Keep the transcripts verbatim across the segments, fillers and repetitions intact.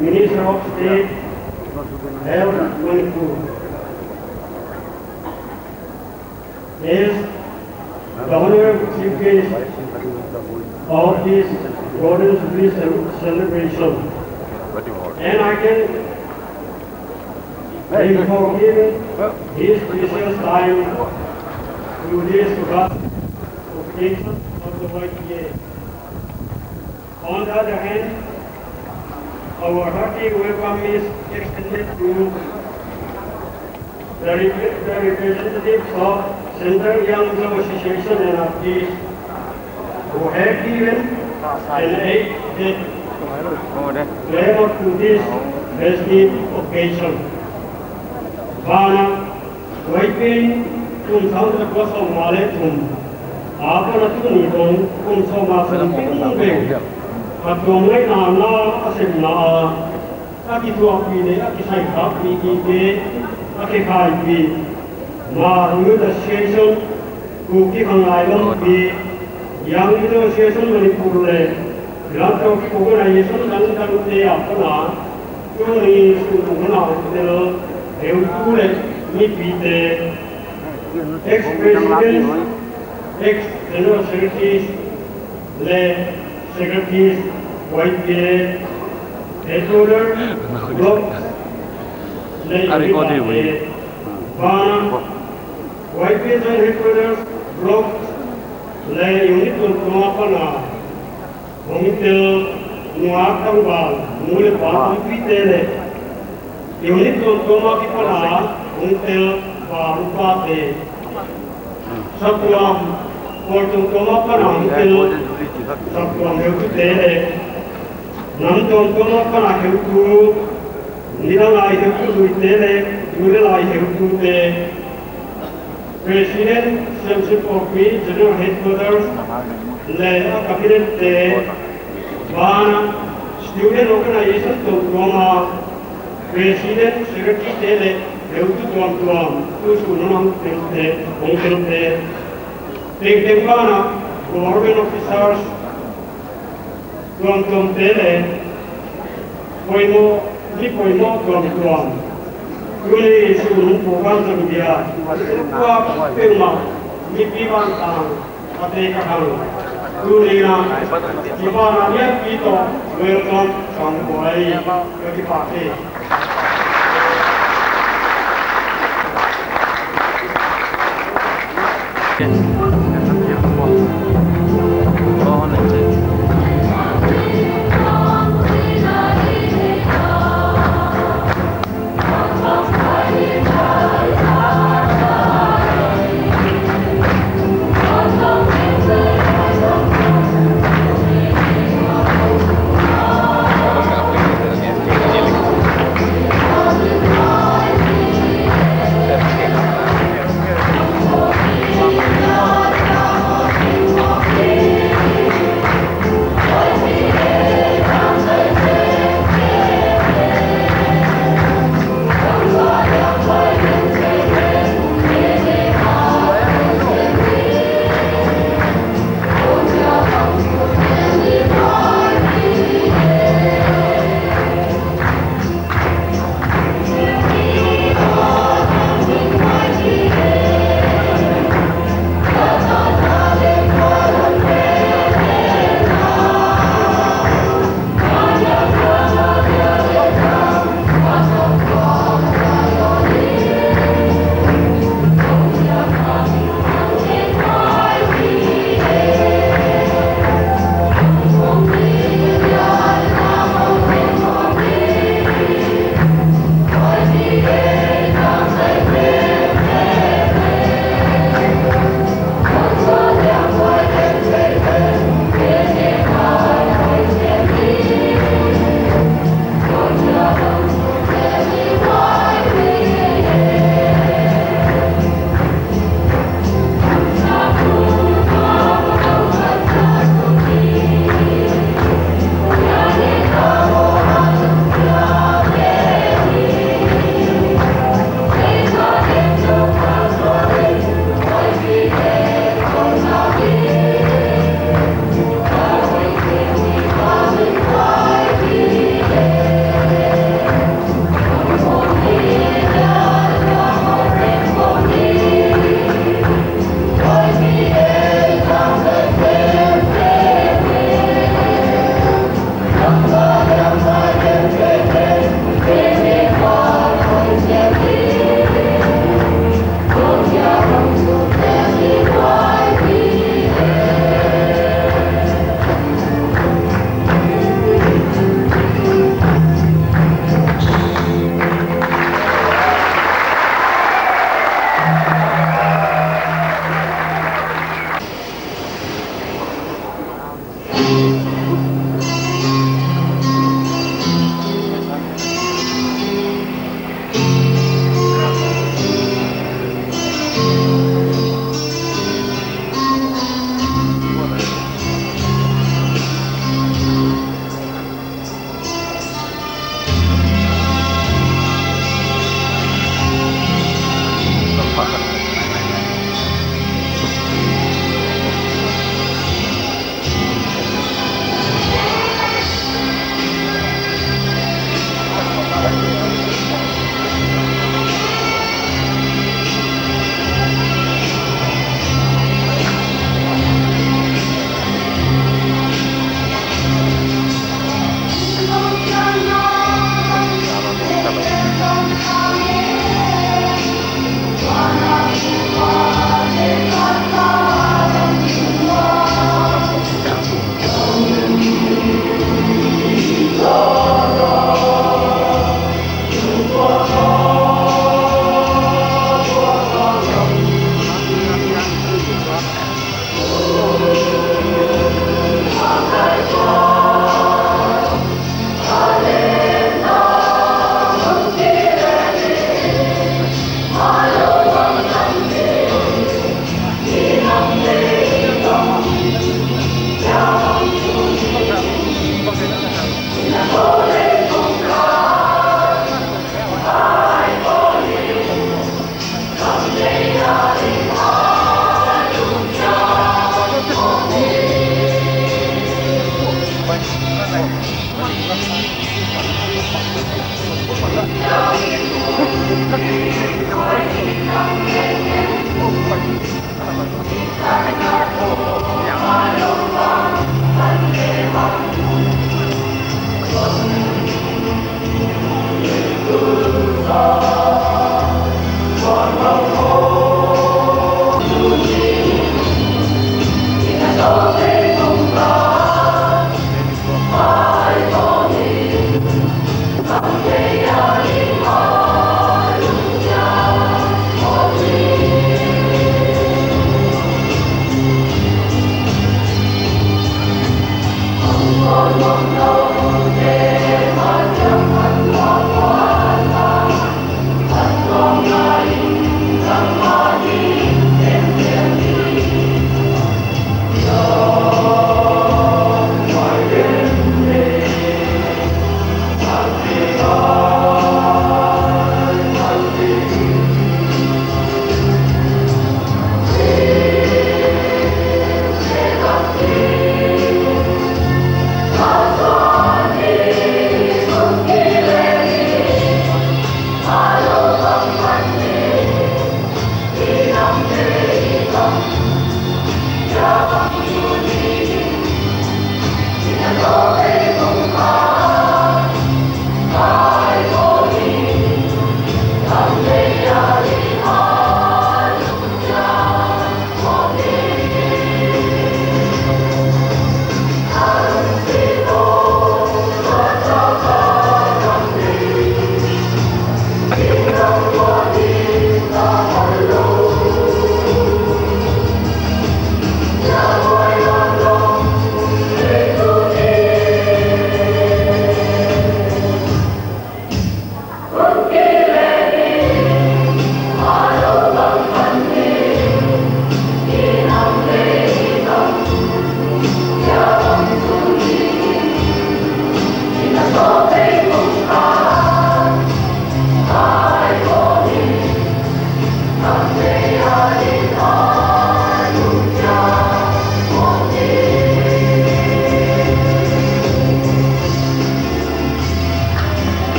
Minister of State, Health, Manipur. As the honorable chief guest of this Golden Jubilee cel-, celebration, and I can thank for giving his precious time to this august occasion of the Y P A. On the other hand, our hearty welcome is extended to the rep-, the representatives of Central Young Mizo Association and artists who have given an aid that glamour to this festive occasion. Banah, Y P A in kum sang kua sawmnga leh thum apan a tuni dong kum sawmnga sawm teng beng a tuamngaihna na a sepna a, a kithuahpih leh a kisaikhakpih gige, a kikhaipih Hmar Youth Association, Kuki Khanglai Lampi, Young Mizo Association Manipur leh Philanthropic Organization dangdangte apan a tuni suhnuhna a hong tel heutu leh mipite, ex-presidents, ex-general secretaries leh secretaries, Y P A headquarters, block leh unit te, banah Y P A joint headquarters, block leh unit tuamtuam apan a hong tel nungak tangval, nu leh pa tampite leh unit tuamtuam akipan a hong tel pa leh pute, saptuam, pawl tuamtuam apan a hong tel saptuam heutute leh nam tuamtuam apan a heutu, nidang a heutu luite leh tu leh lai heutute, President, Siamsinpawlpi General Headquarters leh a cabinet te, banah student organization tuamtuam a president, secretary te leh heutu tuamtuam, tu suhnuhna a hong telte, hong telte, tengteng banah government officers tuamtuamte leh poimoh, mi poimoh tuamtuam, tuni suhnuhna program zang dia kuapeuhmah mipi vantang a te ka hang. Tuni a kipahna lianpi toh welcome sang buai ka kipak hi.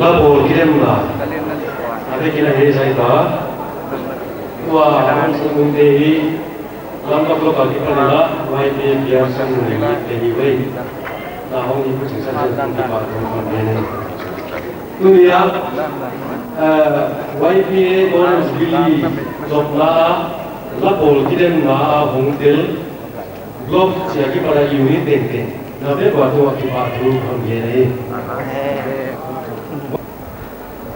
Ka bawl kidemna a vekin a hezai ta. Tua hong sung te hi lam ka block a kipan in a, Y P A biak sang ni te hi wei. Na hong i kuching sa chen kipahthu hon gen e. Tuni a, eh, Y P A Golden Jubilee zopna a, la bawl kidemna a hong tel, block chia kipan a unit tengteng na vek ua tua kipahthu hon gen e.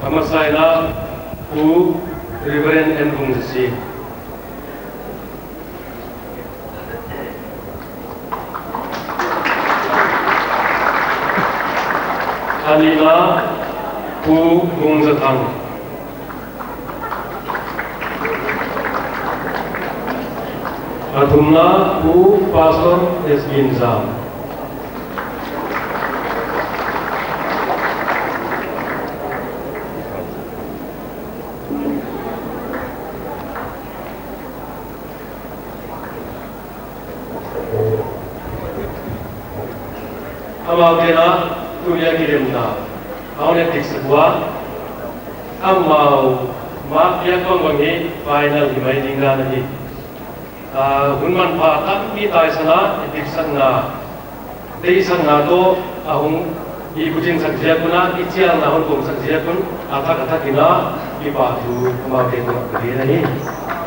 A masa in a, Pu Reverend N Vung Zasi. A nihna, Pu Vung Za Thang. A thumna, Pu Pastor S Gin Zam. Amau te na, tuni a kidemna a hon et dik sak ua. Amau mark piak bangbang hi final hi mai ding dan ahi. Ah, hun manpha tampi taisan a, i diksakna, deihsakna toh a hong i kuching sak ziak un a, i chialna hon pom sak ziak un, a thak a thak in a, kipahthu amau te tungah ka gen ahi.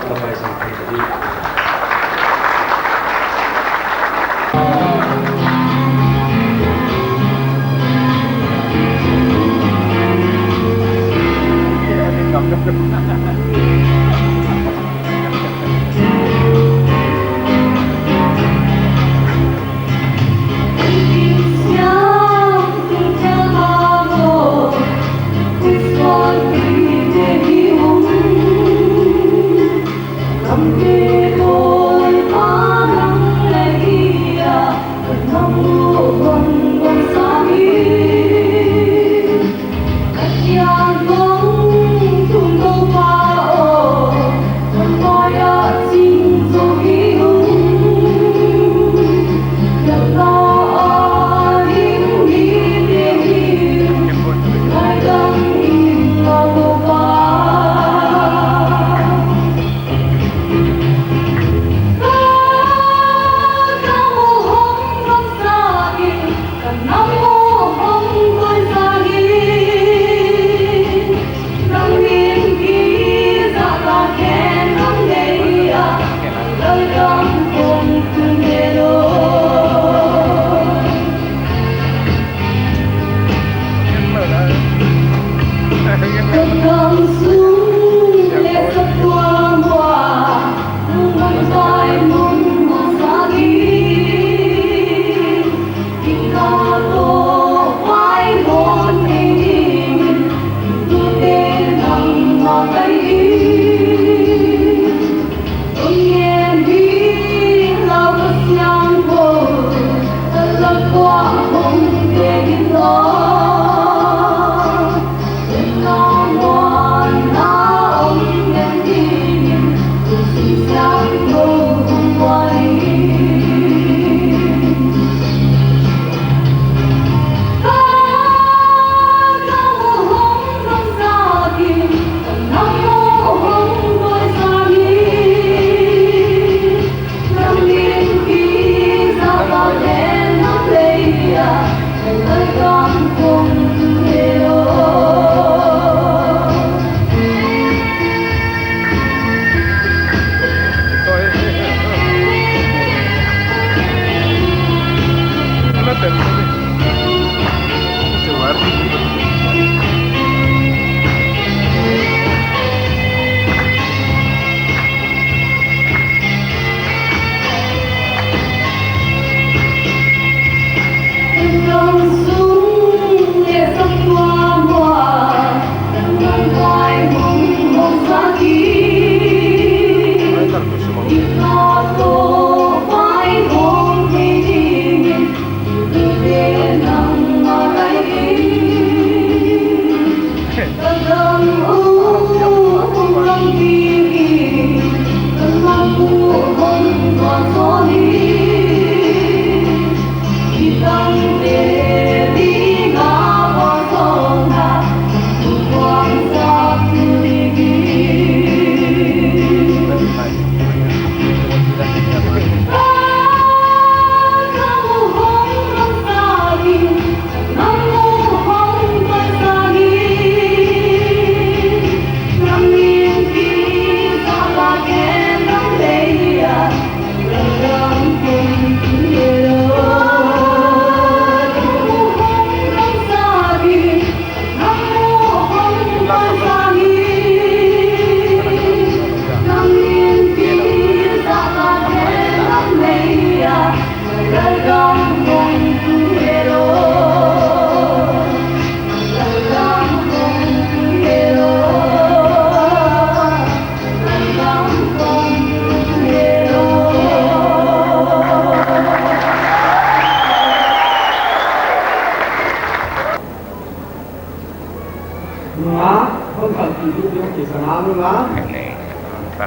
Ka paisan thei ka hi.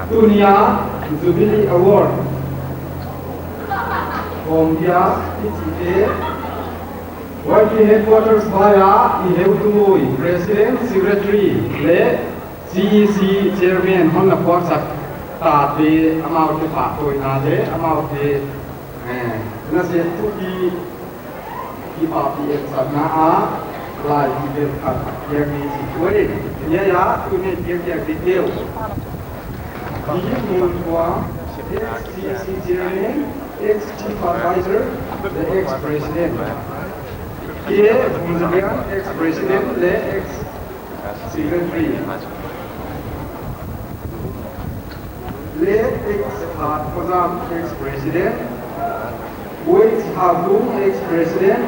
Tunia Jubilee Award, Kombia i chihte, Y P headquarters vai a i heutu mawi, President, Secretary leh C E C Chairman hon na puaksak tate, amaute pahtawina leh amaute, eh, na se tu ki, ki pa pi et sak na a, lai ki bel khat, ya ki si kuai. Ya ya, tu ne ki ki detail. Di Mun Kua, ex C E C Chairman, ex Chief Advisor, the ex President. K Vumzagiang, ex President leh ex Secretary. Late ex Khat Khozam, ex President. Pu H Kha Vung, ex President.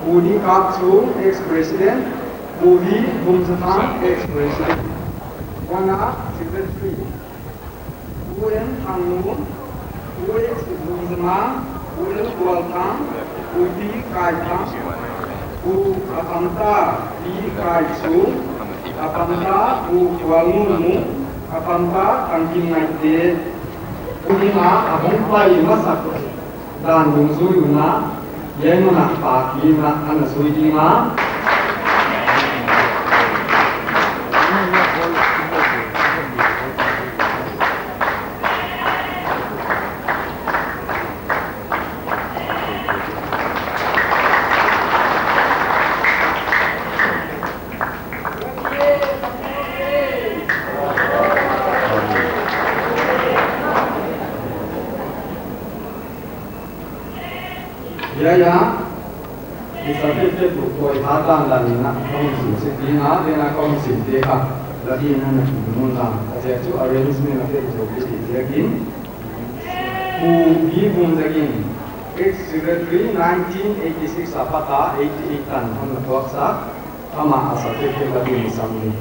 Pu D Kap Chung, ex President. Pu V Vumzathang, ex President. Wana, Secretary. Pu N Thang Nung, Pu H Vungzamang, Pu L Kual Thang, Pu T Kai Thang, Pu Apamta T Kai Sung, Apamta Pu Kual Ngun Mung, Apamta Tang Kim Ngai Te. Pu Ni Ma a hong pai masak dan dungzui un a, hiai mun a pa ki na ana zui ding a. Ya, ya. I certificate buk koi ha dan dan in a kong sim si ding a, ding a kong sim te kha. La ding a na ki mun la. A je chu arrangement a te chu ki ti te kin. Pu Bi Bum Dagin, ex-secretary, nineteen eighty-six a pat a eighty-eight tan hon na tuak sa, ama a certificate la ding sam ni.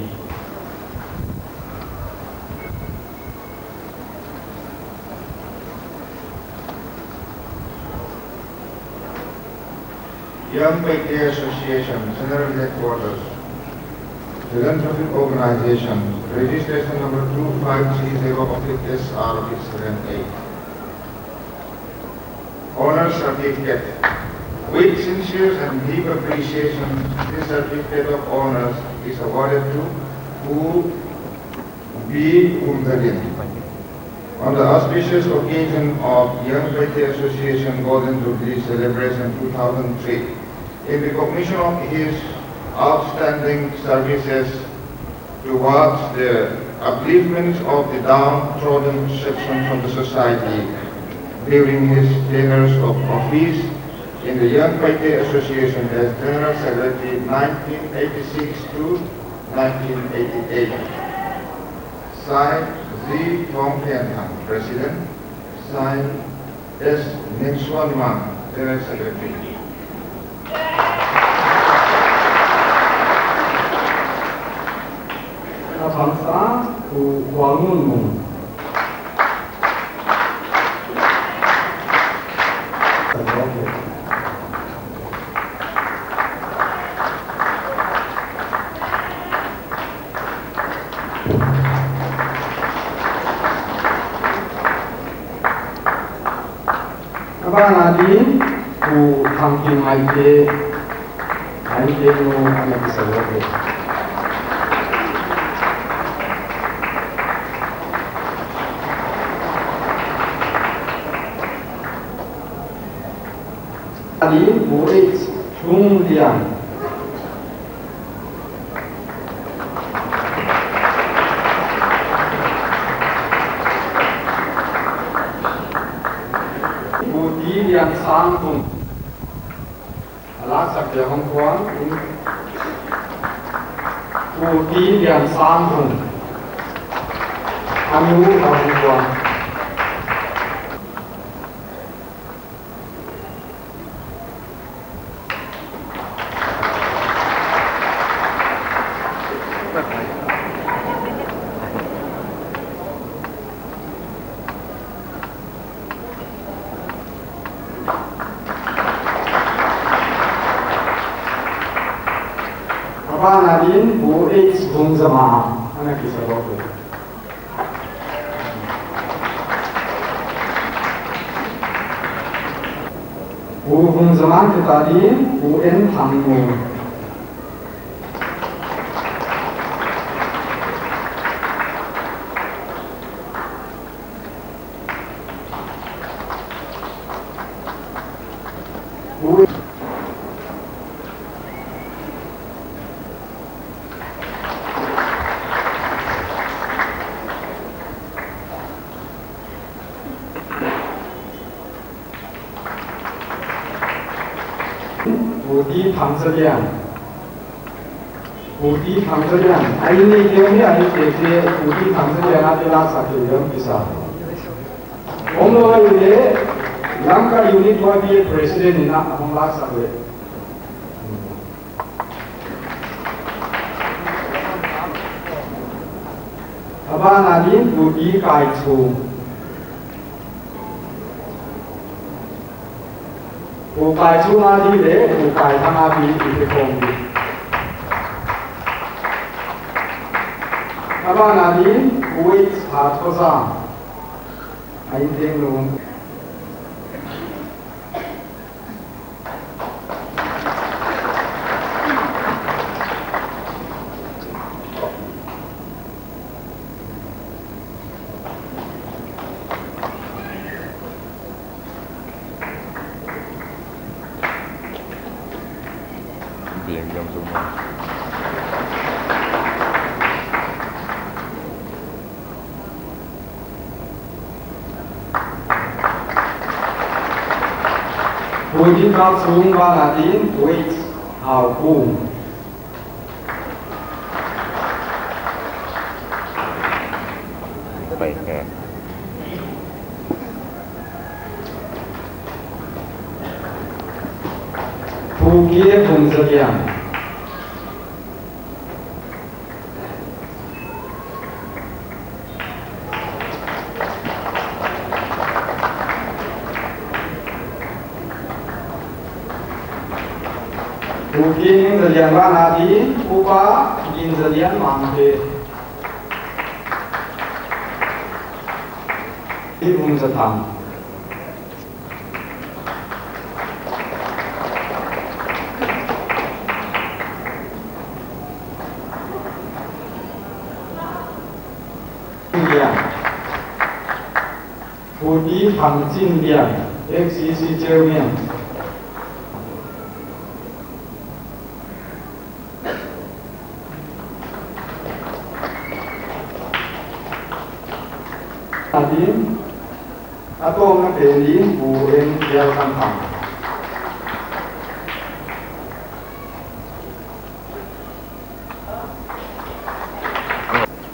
Young Paite Association, General Headquarters, Philanthropic Organization, registration number two five three zero oblique S R oblique seven eight. Honor Certificate. With sincere and deep appreciation, this certificate of honors is awarded to Pu Bi Bum Dagin. On the auspicious occasion of Young Paite Association Golden Jubilee Celebration two thousand three, in recognition of his outstanding services towards the upliftment of the downtrodden sections of the society during his tenures of office in the Young Paite Association as General Secretary nineteen eighty-six to nineteen eighty-eight. Signed, Zi Thong Thian Thang, President. Signed, S Ningsuan Mang, General Secretary. Ka bangsa, Pu Kual Ngun Mung. A ban a ding, Pu Thang Kim Maite, Maite nu ana kisa lawk e. A ding, Pu H Thung Lian. Pu T Lian Sang Thung. A laksak dia hong kuang in. Pu T Lian Sang Thung. A nu a hong kuang. A ban a ding, Pu H Bung Zama. Pu Vungzamang te ta ding, Pu N Thangmul. Pu T Thangzalian. Pu T Thangzalian. A inn neite uh, a inn neite, Pu T Thangzalian a te laksak kei diam kisa. Omlou a inn leh, Lamka Unit Y P A President in a hong laksak leh. A ban a ding Pu T Kaichung. Pu Kaichung a ding leh Pu Kaithang a ding i pe khawm ding. A ban a ding Pu H Hatkhosang. A inn teng lung. Biang jam semua. Pu T Kaichung ban a ding Pu H Haokung. Pai kha. Pu K Vungzalian. Pu K Vungzalian ban a ding, Pu Pa Vungzalian Mangte. Pu Vungzathang. Pu T Thangchinlian, F C C Chairman. A ding, a tawpna pen ding Pu N Bialkanthang.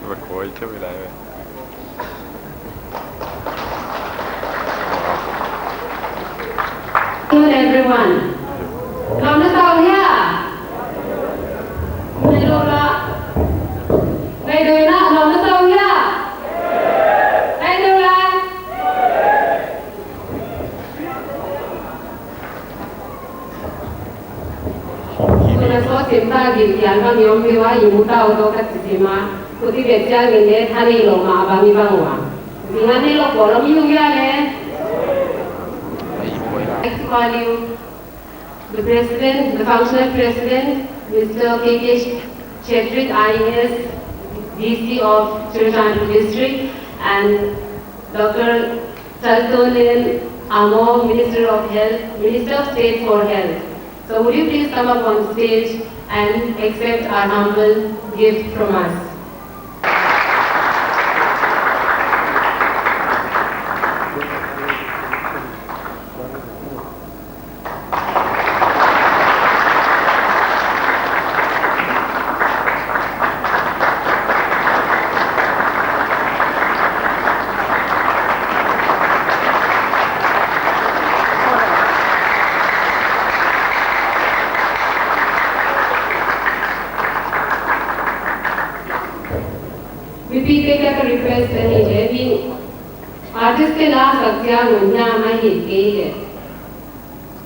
Record chauh lai ve. Good everyone. Lawmna sa uh hia? Ngai lou la. Ngai doi na, lawmna sa uh hia? Ngai doi la. Tuna sawt sim ta gil kian bang i om viau a, i mu ta uh toh ka chi sim a. Khuti beh chiang in leh tha neilou mah bang i bang ua. Zing a neilou polam i uh hia leh. I'd like to call you the president, the functional president, Mister K K Chedrit, I A S, D C of Churachandpur District, and Doctor Chaltonlen Amo, Minister of Health, Minister of State for Health. So would you please come up on stage and accept our humble gift from us? Mipite kiang ka request ahi leh, mi artist te la sak chiang un hiam ahihkeileh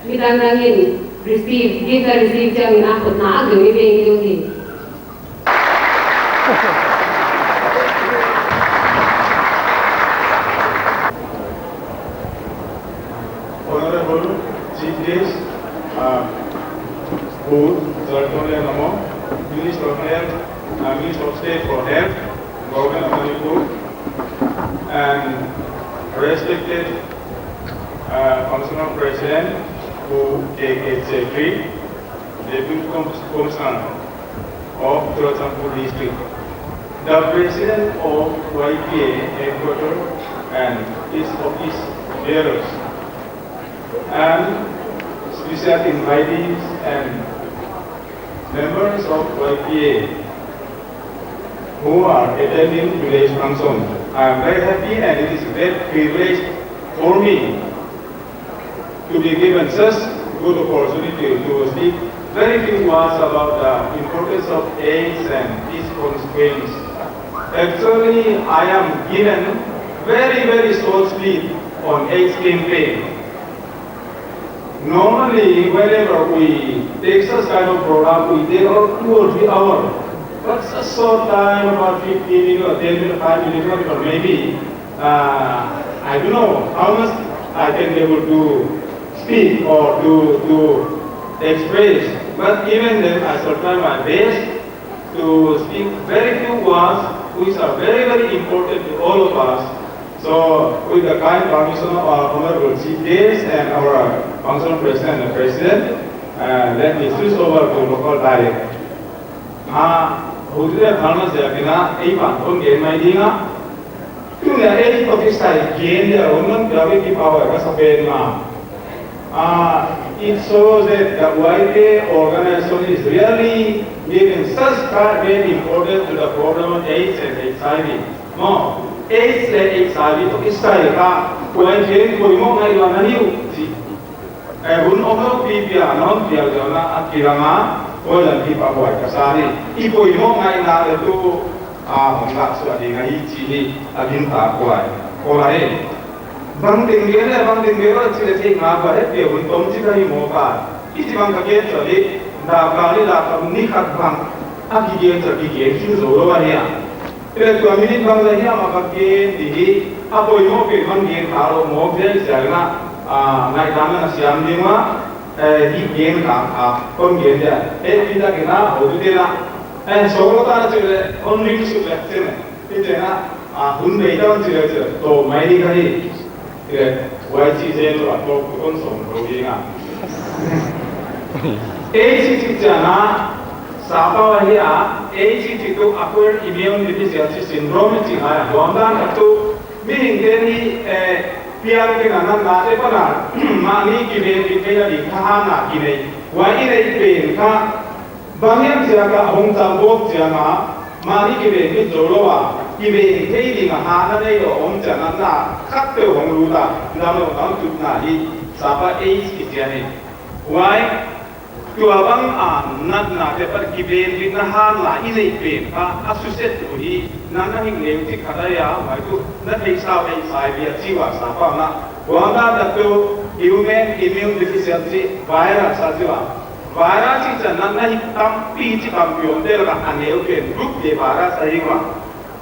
midang dang in receive, gift a receive chiang in a khut na a geu i beng diu hi. Pu Lalthonlian Amawng, Minister of Health, uh, Minister of State for Health, Government of Manipur, and respected, uh, Functional President, Pu K K Chakri, Deputy Com-, Commissioner of Churachandpur District, the President of Y P A Headquarters and its office bearers, and special invitees and members of Y P A who are attending today's function. I am very happy and it is a great privilege for me to be given such good opportunity to speak very few words about the importance of AIDS and its consequences. Actually, I am given very, very short speech on AIDS campaign. Normally, whenever we take such kind of program, we take about two or three hours. But such short time, about fifteen minutes or ten minutes, five minutes, or maybe, uh, I don't know how much I can be able to speak or to, to express. But even then, I shall try my best to speak very few words which are very, very important to all of us. So, with the kind permission of our Honorable Chief Guest and our Functional President and President, uh, let me switch over to local dialect. Ah, hudre phalna ziakin a, ei pan kon gen mai ding a. Tuni a ei topic sai gen dia, hon non pia wei ki power ka sa pen ma. Uh, it shows that the Y P A organization is really giving such great importance to the problem of AIDS and H I V. Maw, AIDS leh H I V toh kisai kha, Y P A in poimoh ngaihdan a nei uh chi. Eh, hun om lou pi pia, non pia zona a kilang a, huai lam kipahuai ka sa hi. I poimoh ngaihdan leh tu, ah, hong lak suah ding ahi chih hi, a gintak huai. Ko la he. Bang teng gen leh, bang teng gen lou chih leh theih ngam ka he, pia hun tom chih ka hi maw ka. Hichibang ka gen chauh hi, dak kal ni dak kal ni khat bang a kigen chauh kigen khin zou lou ahi a. Leh tua minute bangzah hiam a ka gen di hi, a poimoh pen bang gen kha lou maw, gen sia na, ah, ngaihdan na siam ding ua, eh, hi gen kha, ah, kon gen dia. Eh, pi ta gen na, ho tu te na. Eh, solo ta na chih leh, on ring suk leh, chih leh. Hi te na, ah, hun bei ta on chih leh, chih leh, to mai di ka hi. Huai chih zen lou a, tou kon sawm lou ding a. AIDS chih chiang a, sapa ahi a, AIDS chih tu acquired immune deficiency syndrome chih ahi a. Huai dan a tu, mihingte ni, eh, piang kei na, natna te pan a, mahni kiven kei na di thahatna kinei. Huai i neih pen kha, bang hiam ziak a hong chang bawk chiang a, mahni kiven kei zou lou a, kiven thei ding a hatna neilou om chiang a, na khat peuh hong lut a, lam lou tam tutna hi, sapa AIDS kichi ahi. Huai, tua bang a natna te pan kiven kei na hatna i neih pen kha, a suset uh hi, na na hing leu chih khat ahi a, huai tu, na theihsa uh H I V a chi ua sapa na. Huang na tu, human immune deficiency virus a chi ua. Virus chih chiang a na hi tampi chih tampi om te lak a a neu pen group te virus ahi ua.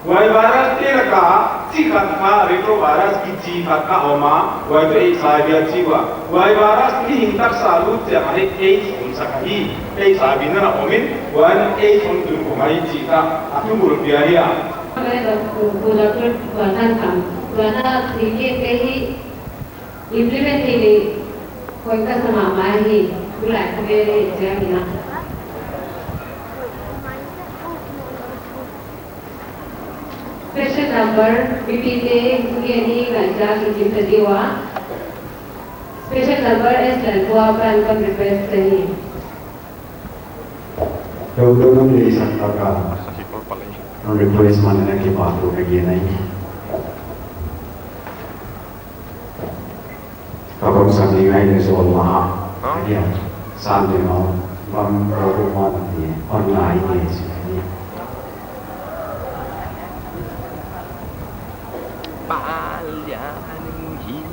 Huai virus te lak a chih khat kha retrovirus kichi khat kha om a, huai tu H I V a chi ua. Huai virus mihing taksa lut chiang a hi AIDS om sak ahi. H I V na na om in, huai na AIDS om tun kong ahi chih kha a thubul pia hi a. Pu Doctor Tuanhan Kham, tuanhan thil gen te hi implement thei leh hoih ka sa mahmah hi, tulai ka ve leh chiang in a. Special number, mipite, nge ni ngaicha ki kim ta diu a. Special number S Lalpua pan kon request ka hi. Tou tou nang lei sak tak a. Nang request man na kipak tu ka gen ahi. Ka kon sak ni ngai le so ma. Hah? Ya. San de no. Bang ko ko ma ni. Online ni si ni. Palian hin.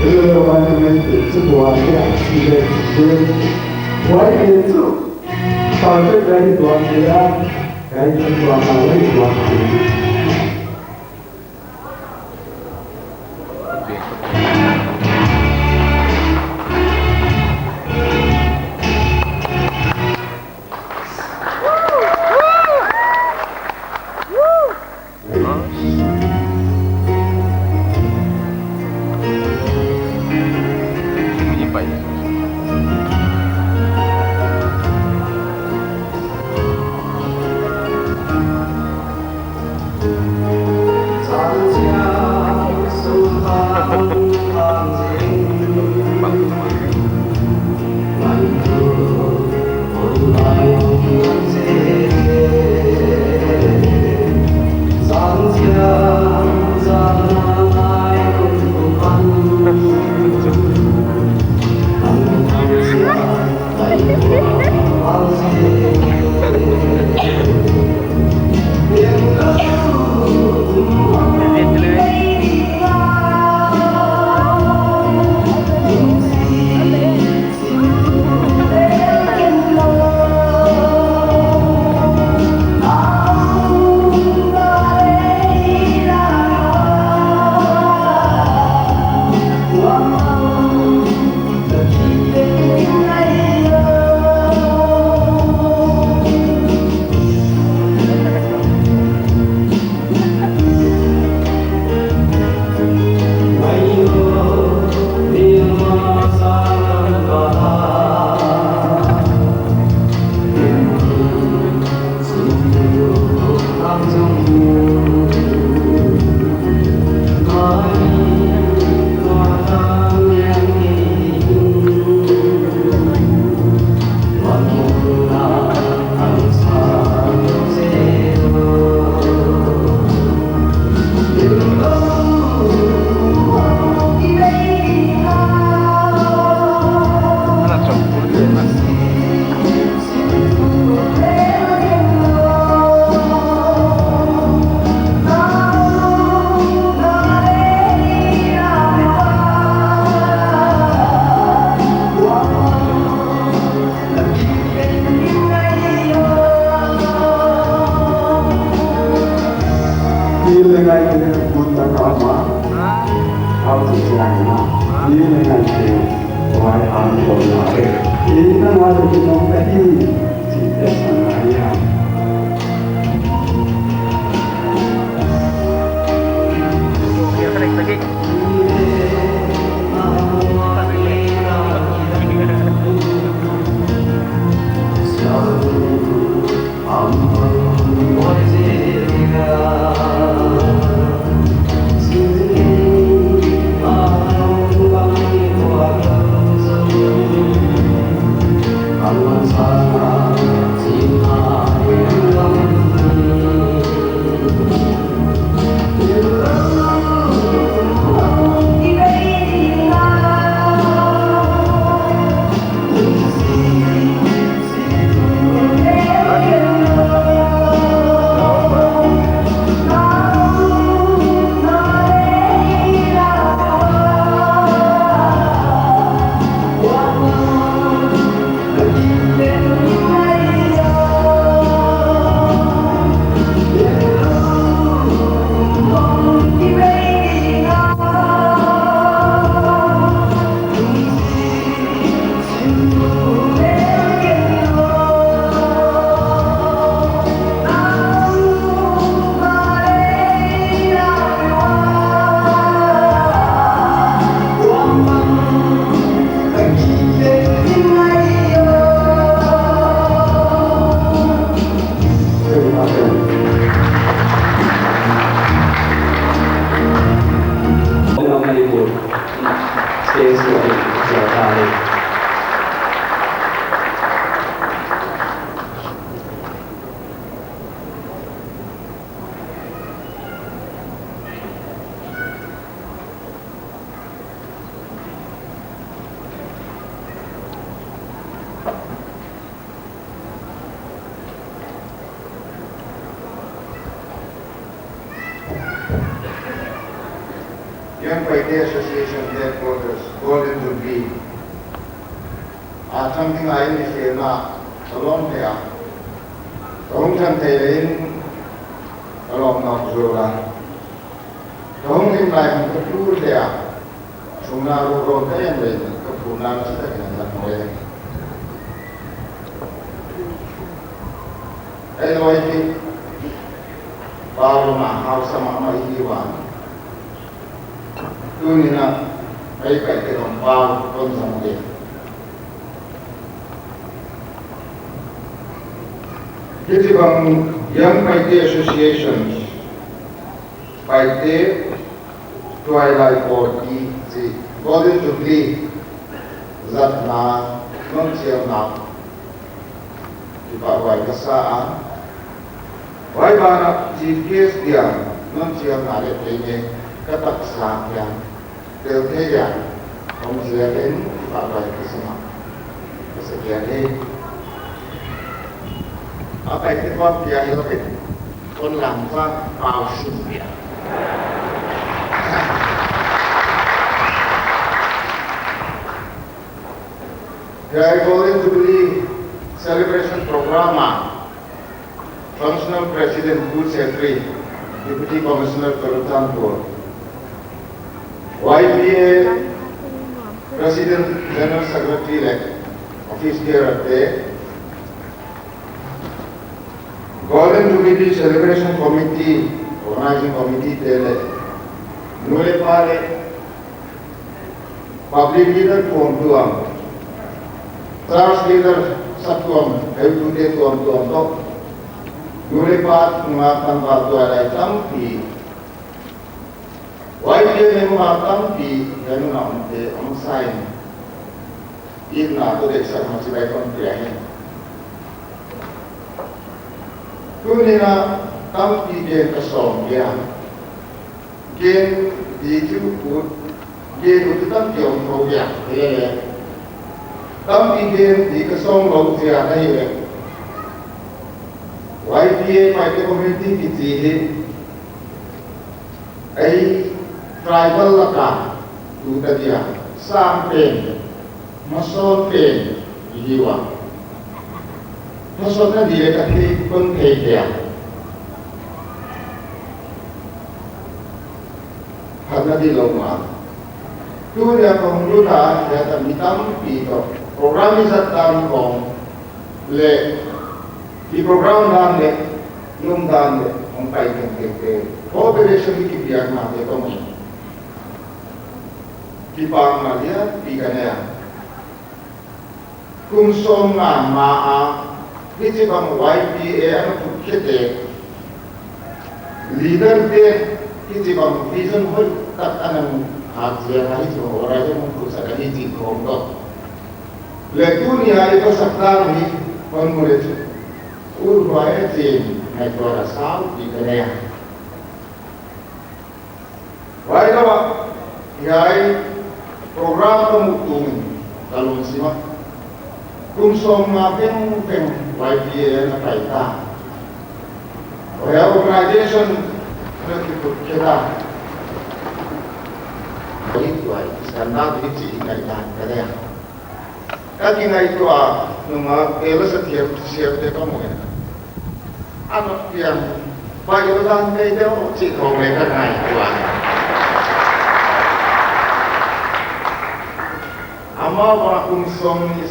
Hello, my name is Prince Buai, I'm a student. Buai Prince. Perfect, very good, yeah. Very good, very good. Ni le ngai te mun ta ka ma. Hau chi chiang na. Ni le ngai te. Wai ang ko na re. Ni na ma de ki nong ka i. Chi te sa na ya. Paite Association Headquarters Golden Jubilee a chang ding a i ni fialna ka lawm thei a, ka hong chan thei leh in ka lawm nawk zual a, ka hong lim lai hong ka tul thei a, sungna ruhrawn ka en leh in ka phunna na sa tak in a tak maw e. Ei lawi hi pau lama hausa mahmah i hi ua, tuni'n a ei Paite bang pau kon zang ding. Hichibang Young Paite Association, Paite Tuailai Pawl i chih Golden Jubilee zatna non chialna kipahhuai ka sa a. Huai banah Chief Guest dia non chialna leh tuni ka taksa kia tel thei dia hong ziak in kipahhuai ka sa a. Ka sa kia hi. A Paite pau kia hi lawm in kon lang pa pau sim dia. Hiai Golden Jubilee Celebration Program a Functional President Pu Chetri, Deputy Commissioner Churachandpur, Y P A President, General Secretary leh Office Bearer te, Golden Jubilee Celebration Committee, Organizing Committee te leh nu leh pa leh public leader tuamtuam, church leader saptuam, heutute tuamtuam toh, nu leh pa tunga tangval tuailai tampi, Y P A member tampi, hiai mun a omte hong sa in, itna toh deihsakna chibai kon pia hi. Tuni'n a tampi gen ka sawm dia. Gen di chu ut, gen ut tampi om thou dia. Hilele tampi gen di ka sawm lou dia na hi leh, Y P A Paite Community kichi hi ei tribal laka tuta dia sang pen, masawn pen i hi ua. Masawnna di leh ka thei kon thei dia. Phatna di lou mah. Tuni a kong lut a, hiai a mi tampi toh program i zat dan khong leh i program dan leh i om dan leh hong pai tengteng te, cooperation i kipiakna te toh maw, kipahna lianpi ka nei a. Kum sawmnga ma a hichibang Y P A ana phutkhe te, leader te hichibang vision hoihtak ana mu khak ziak a hichibang organization hong phutkhe ahi chih khong toh leh tuni a i toh sak dan hi hon mu leh chu, ut huai a chin ngaihtuah a saupi ka nei a. Huai lou a, hiai program ka muh tung in ka lungsim ah, kum sawmnga vengveng Y P A na pai ta. Huai a organization na kiphutkhe ta. Huai tuai standard hi chih ngaihdan ka nei a. Ka kingaihtuah nung a, bel a sa thiam siam te ka mu in, a nop piang pai lou dan kei deuh chih khong leng ka ngaihtuah. Amau bang kum sawmnih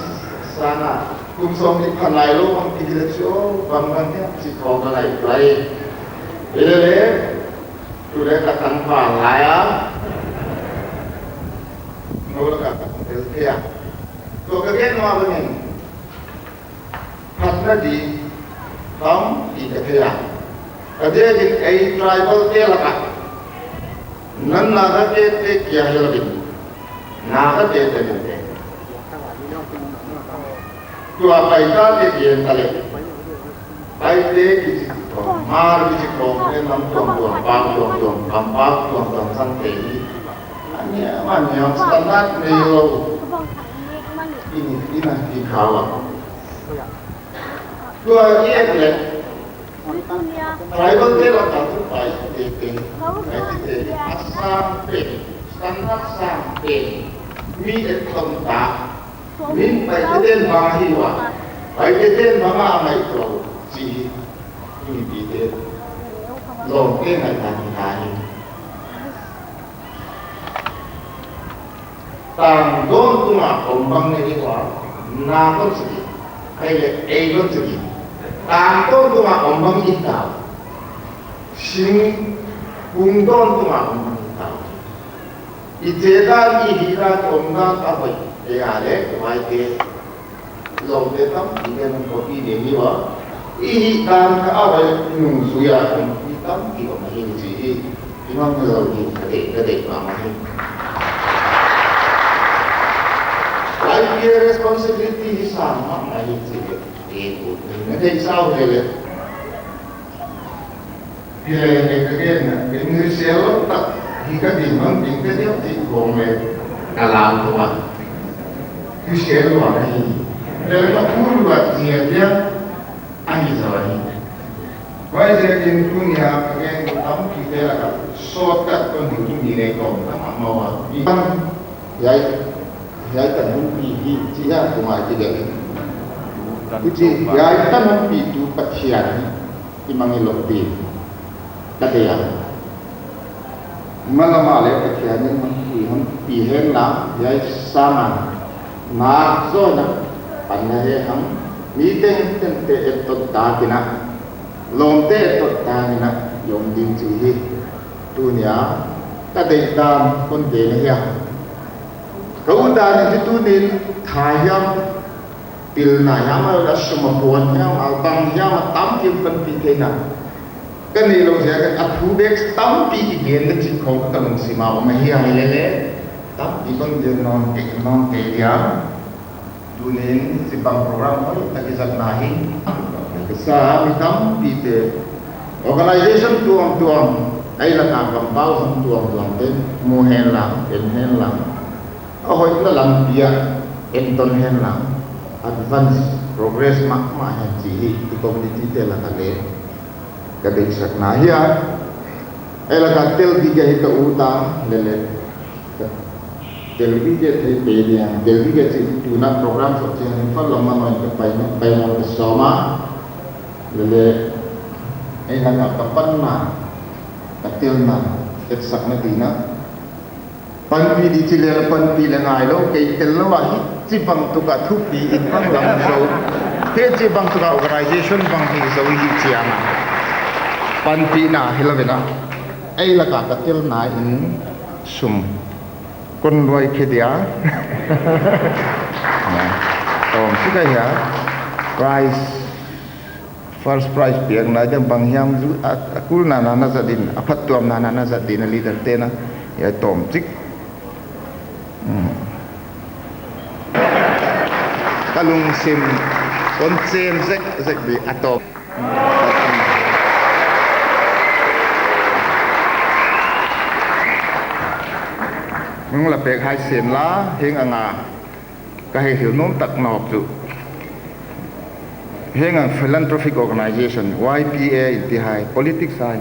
sang a, kum sawmnih pha nailou bang ki di leh chu, bangbang hiam chih khong ka ngaihtuah hi. Hilele, tu leh ka tangval lai a, nou laka ka tel thei a. Tua ka gen ma bangin, phatna di tampi ka thei a. Ka diakin ei tribal te laka, nan Naga te te kia hilou in, Naga te te te. Tua Paite te kia ta leh, Paite kichi khong, Hmar kichi khong, ei nam tuamtuam, pau tuamtuam, kampau tuamtuam sangte hi, a niam a niam standard neilou in, in a ti kha ua. Tua i et leh, tribal te laka chu Paite te, Paite te hi a sang pen, Sanrak sang pen mi et tung ta, min Paite ten bang hi ua, Paite ten bang a ngaihtuah uh chih hi. Mipite, lawmte ngaihdan hi ta hi. Tang dawn tunga om bang nei hi ua, na kon sigi, ai le ei kon sigi. Tang dawn tunga om bang i ta. Sing kung dawn tunga om bang i ta. I che dan, i hih dan, i om dan a hoih, ei a le, huaite. Lawmte tampi ten hong copy ding hi ua. I hih dan kha a hoih nung sui a, mi tampi om ahi chih hi. I mang lo hi, ka deih, ka deih mahmah hi. Y P A responsibility hi sang mahmah hi chih hi. I ut, na deih sau hi le. Hi le, hi ka gen na, ka English sel tak, hi ka ding mang ding ka diam ti kong le, ka lau tua. Hi sel lua na hi. Le ka pu lua zia zia, a hi zaw hi. Huaiziakin tuni a ka gen tampi te lak ah, shortcut kon hi tu ni le kong, ka ma ma wa. I pan, hiai, hiai tan hun pi hi, chi hiai tu ngai ki gen. Ku chi, hiai tan hun pi tu Pathian hi. I mang i lawmte ka deih a. Malam a le Pathian in mang i hon pi hen la, hiai sang a nak zaw na pan na he hang, mi tengteng te et tot ta kei na, lawmte et tot ta kei na, i om ding chih hi. Tuni a ka deih dan kon gen ahi a. Ka ut dan in hi tuni in tha hiam, pilna hiam, a sum a puan hiam, a bang hiam, a tampi panpih theihna ka neih louh ziak a, a thu bek tampi kigen na chih khong ka lungsim a om ahi a, hi le le. Tampi kon gen nawn kei, nawn kei dia. Tuni'n hichibang program hoih tak i zat na hi. Ka sa mi tampi te, organization tuamtuam, ei lak a kampau zong tuamtuam te, mu hen la, en hen la. A hoihna lampi ah enton hen la, advance, progress mahmah hen chih hi i community te lak ah le ka deihsakna hi a. Ei lak ah tel di ka hi ka ut a, le le. Tel di ka thei pe dia, tel di ka chih tu na program sawt chiang in fal lam mah in ka pai na, pai na ka sawm a. Le le, ei lak ah ka panna, ka telna, etsakna di na. Panpih di chi le panpih le ngai lou, kei tel lou a hichibang tuk a thupi in bang lam zou. Hichibang tuk a organization bang hi zou hi chiang a. Panpihna hi lou ve na. Ei lak a ka telna in sum kon luai khe dia. Tawm chik a hia. Prize. First prize piakna diam bang hiam zu, a, a kulna na na zat in, a phattuamna na na zat in a leader te na, hiai tawm chik. Hmm. Ka lungsim kon chen zekzek di a tawm. Nung la pek hai sen la, hing anga. Ka hei hilh nuam tak nawk chu, heng ang philanthropic organization, Y P A in ti hai, politics hai,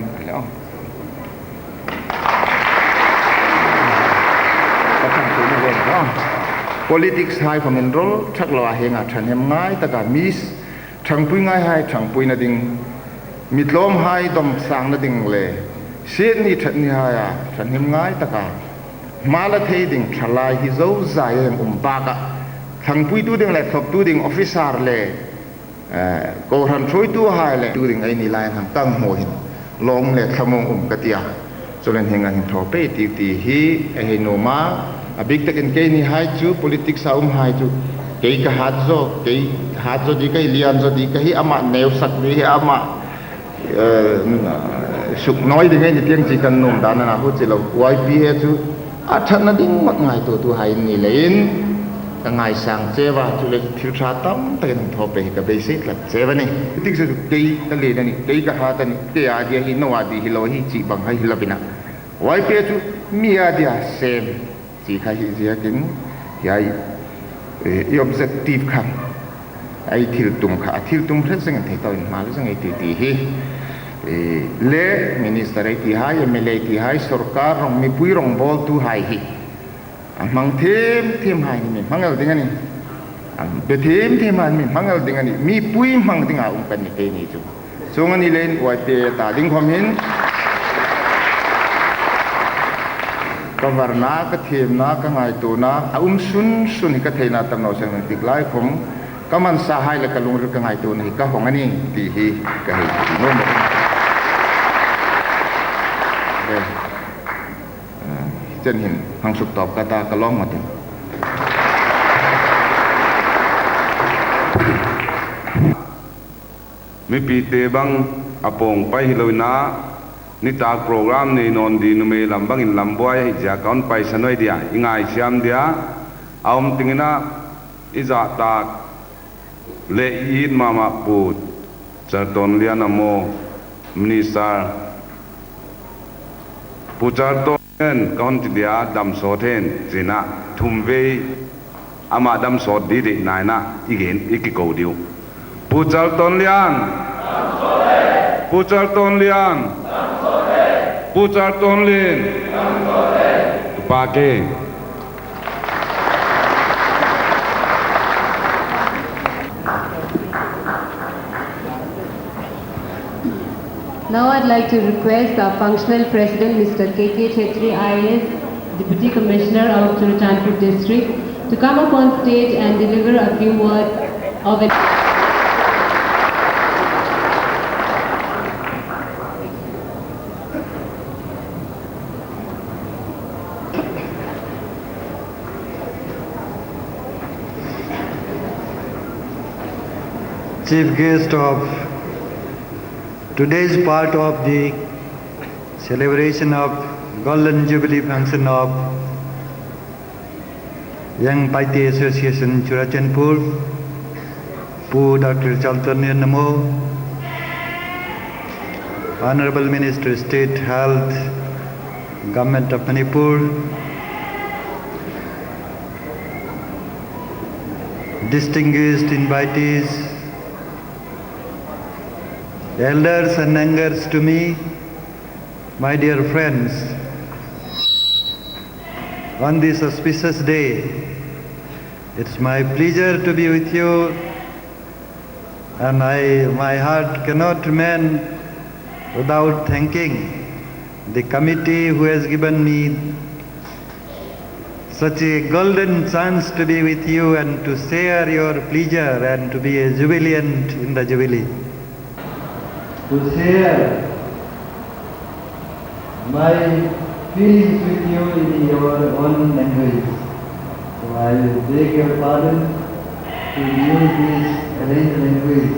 ka thangpui na ven ka. Politics hai khong enrol thak lou a heng a thahnem ngai taka mi thangpui ngai hai thangpuina ding, mi tlawm hai domsangna ding le, siat ni that ni hai a thahnem ngai taka hma la thei ding thalai hi zozai a um bak a, thangpuitu ding le thloptu ding officer le, eh, kohran thuaitu hai le tu ding ei ni lai hang kang hmuh hin lawm le thlamuang um ka ti a. Chulen heng a hin thaw pei ti ti hi ei hei nuam a, a bik takin kei ni hai chu politics a um hai chu kei ka hat zaw, kei hat zaw di ka hi, lian zaw di ka hi, amah neusak di hi, amah eh, suk nawi ding ei ni tiang chi kan nuam dan a, huchi lou, Y P A chu a thatna ding mak ngaituatu hai ni le in, ka ngaisang cheu a, chule thil tha tamtak in thaw pei hi ka beisei tlat cheu a ni. Tik chu kei ka len a ni, kei ka hat a ni, kei a dia hi, nou a di hi lou hi chih bang hai hi lou vin a. Y P A chu mi a dia sem chih kha hi ziakin, hiai, eh, i objective kha, ei thiltum kha, a thiltum hret zeng in thei tau in hma le zeng ei ti ti hi. Eh, le minister ei ti hai, M L A ei ti hai, sorkar rong, mipui rongbawltu hai hi. A hmang themthem hai ni mi hmang el ding a ni. A be themthem hai mi hmang el ding a ni. Mipui hmang ding a um pen ni kei ni chu. Chung a ni leng Y P A ta ding khawm hin. Ka varna, ka themna, ka ngaituana, a um sunsun hi ka theihna tam nau seng dik lai khawm. Ka mansa hai leh ka lungril ka ngaituana hi ka hong a ni, ti hi ka hei ti nuam. Eh, chen hin, hang suk tawp ka ta ka lawm mah tin. Mipite bang a pawng pai hilou in a, nitak program nei nawn di numei lam bangin lambuai ahih ziak a hon paisan nuai dia, i ngaisiam dia, a om ting in a, i zahtak leh i it mahmah Pu Chaltonlian a maw, Minister. Pu Chalton, ka hon chi dia, dam sawt hen, chi in a, thum vei, amah dam sawt di deihna in a, i gen, i kikou di uh. Pu Chaltonlian. Pu Chaltonlian. Pu Chaltonlian. Tupa ke. Now I'd like to request our functional president, Mister K K Chhetri, I A S, Deputy Commissioner of Churachandpur District, to come up on stage and deliver a few words of an Chief guest of today's part of the celebration of Golden Jubilee function of Young Paite Association Churachandpur, Pu Doctor Chaltonlian Namo, Honorable Minister, State Health, Government of Manipur, distinguished invitees, elders and youngers to me, my dear friends, on this auspicious day, it's my pleasure to be with you, and I, my heart cannot remain without thanking the committee who has given me such a golden chance to be with you and to share your pleasure and to be a jubilant in the jubilee. To share my feelings with you in your own language. So I will beg your pardon to use this arranged language.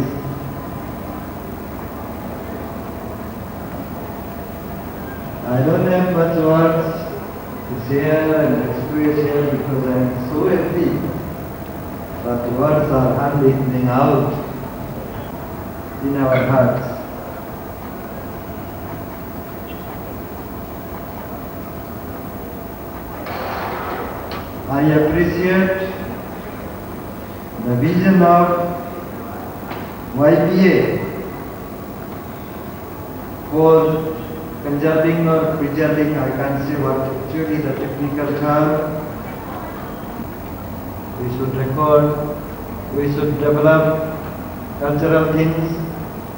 I don't have much words to share and express here because I am so happy. But words are hardly coming out in our hearts. I appreciate the vision of Y P A for conserving or preserving, I can't say what actually the technical term. We should record, we should develop cultural things,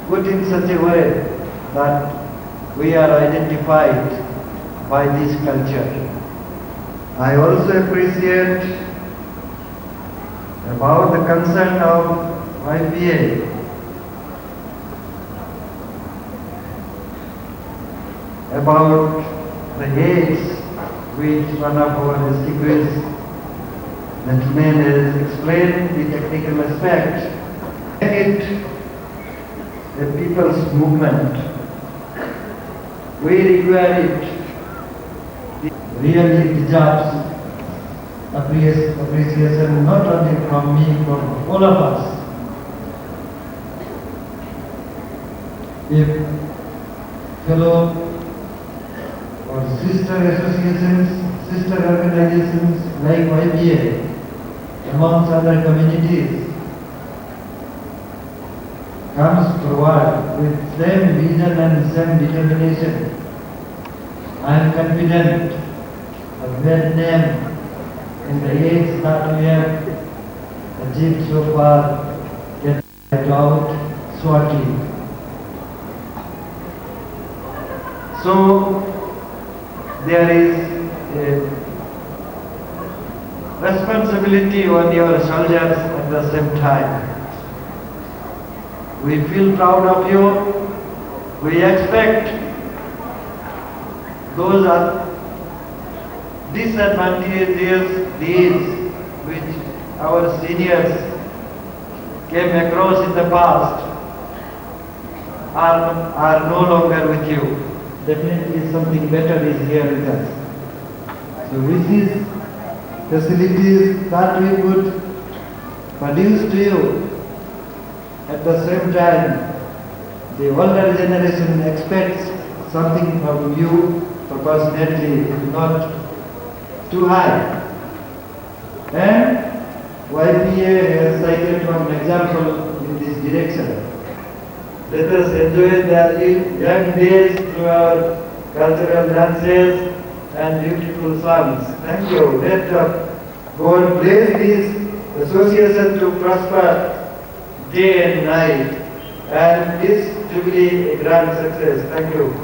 put in such a way that we are identified by this culture. I also appreciate about the concern of Y P A about the heights which one of our distinguished gentlemen has explained the technical aspect. It a people's movement. We require it. It really deserves appreci-, appreciation not only from me, from all of us. If fellow or sister associations, sister organizations like Y P A, amongst other communities, comes forward with same vision and same determination, I am confident that that name in the age that we have achieved so far can out Swati. So there is a responsibility on your shoulders at the same time. We feel proud of you. We expect those are disadvantageous deeds which our seniors came across in the past are, are no longer with you. Definitely something better is here with us. So with these facilities that we could produce to you, at the same time, the older generation expects something from you proportionately, if not too high. And Y P A has cited one example in this direction. Let us enjoy their young days through our cultural dances and beautiful songs. Thank you. Let the God bless this association to prosper day and night, and this jubilee a grand success. Thank you.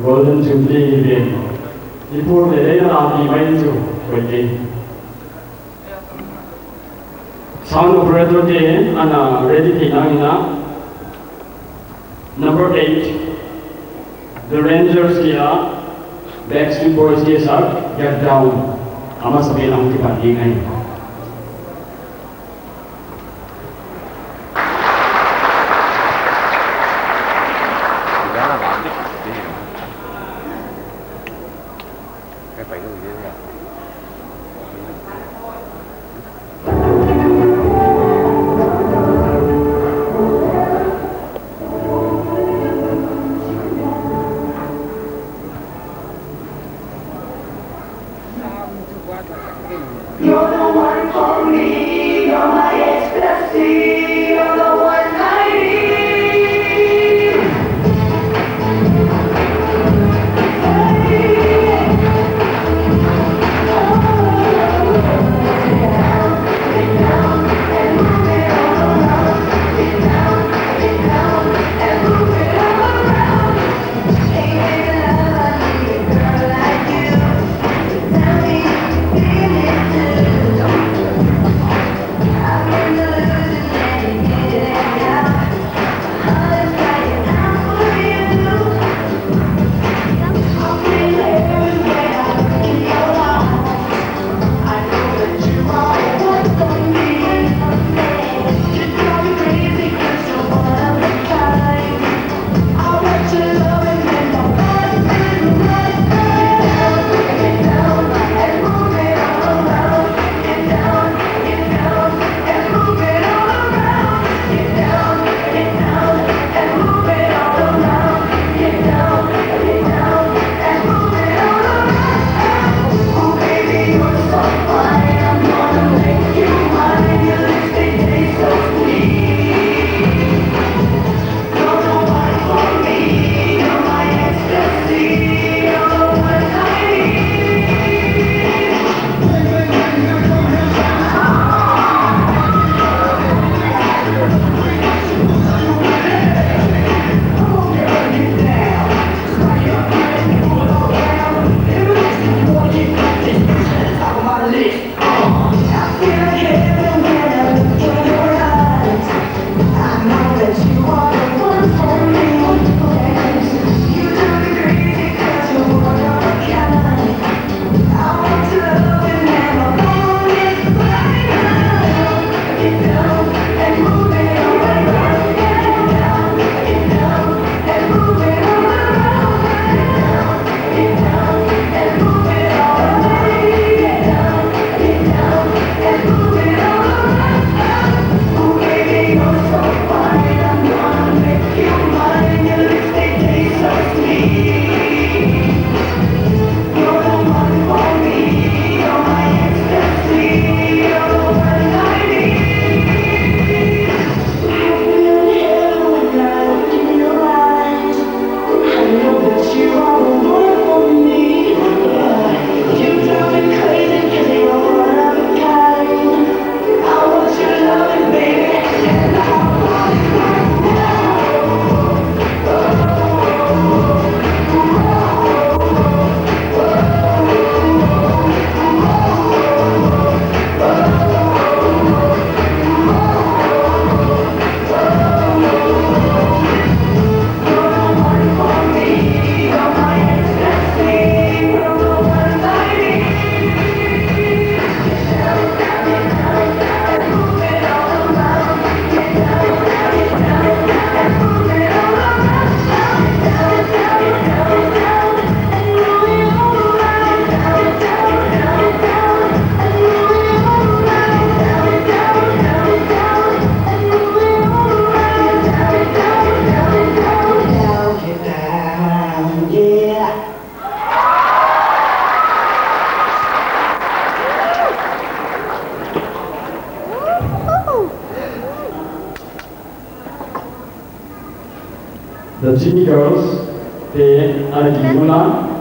Golden Jubilee event. Ipur le le na di mai chu koite. Sound operator te ana ready te na ina. Number eight, The Rangers dia, Backstreet Boys dia sa Get Down. Ama sabi lang ti pandi ngai. You're the one for me, you're my ecstasy, you're the one I need. Zimi Girls te ana kimu lai.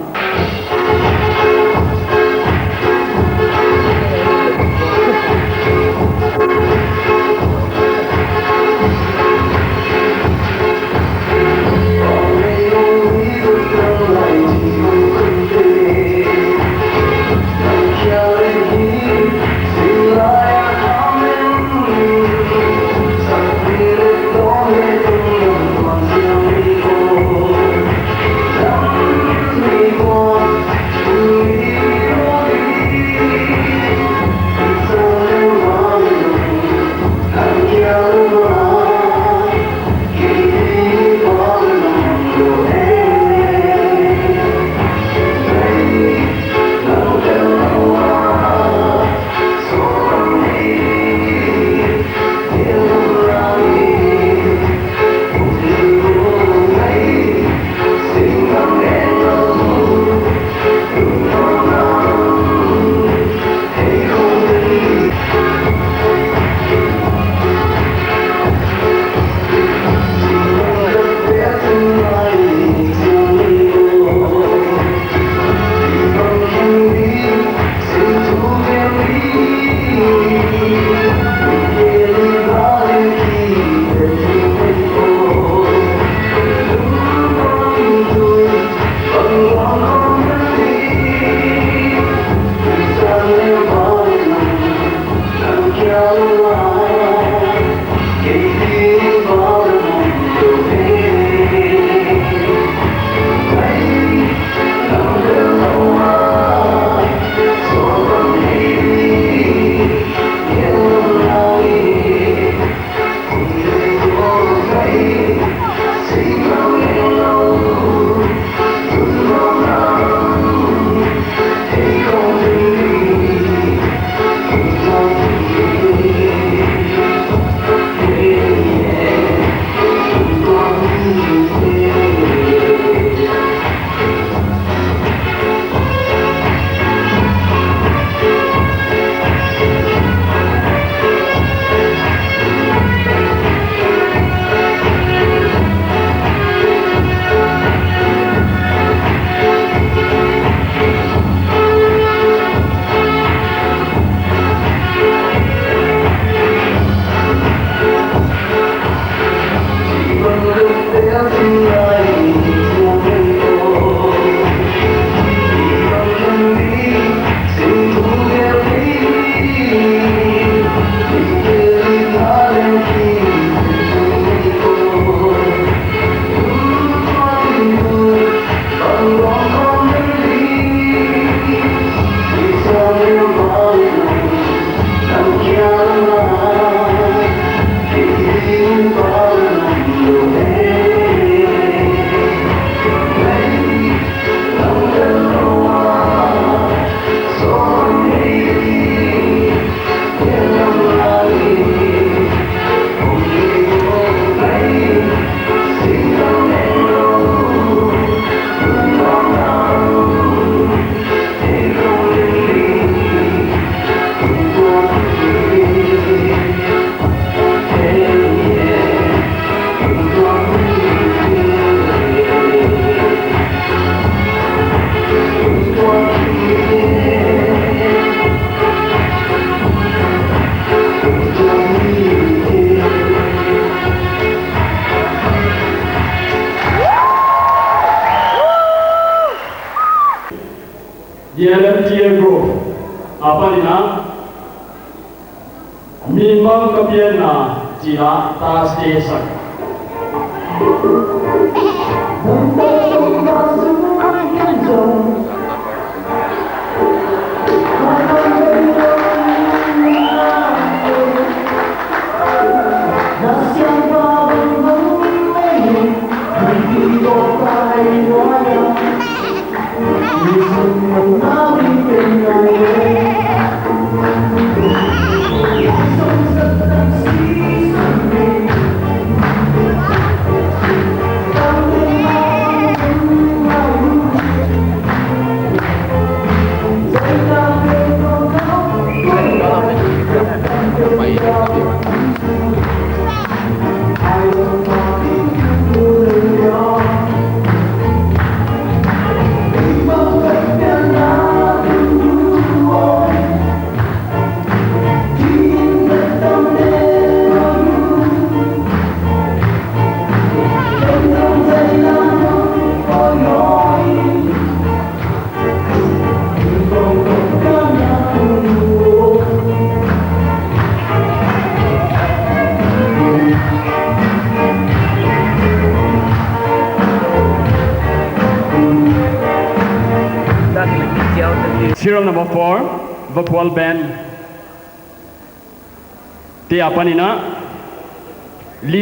D L M T A group apan in a, Mimang Ka Pianna chih a ta stage sak. Serial number four, Vakhual Band te apan in a,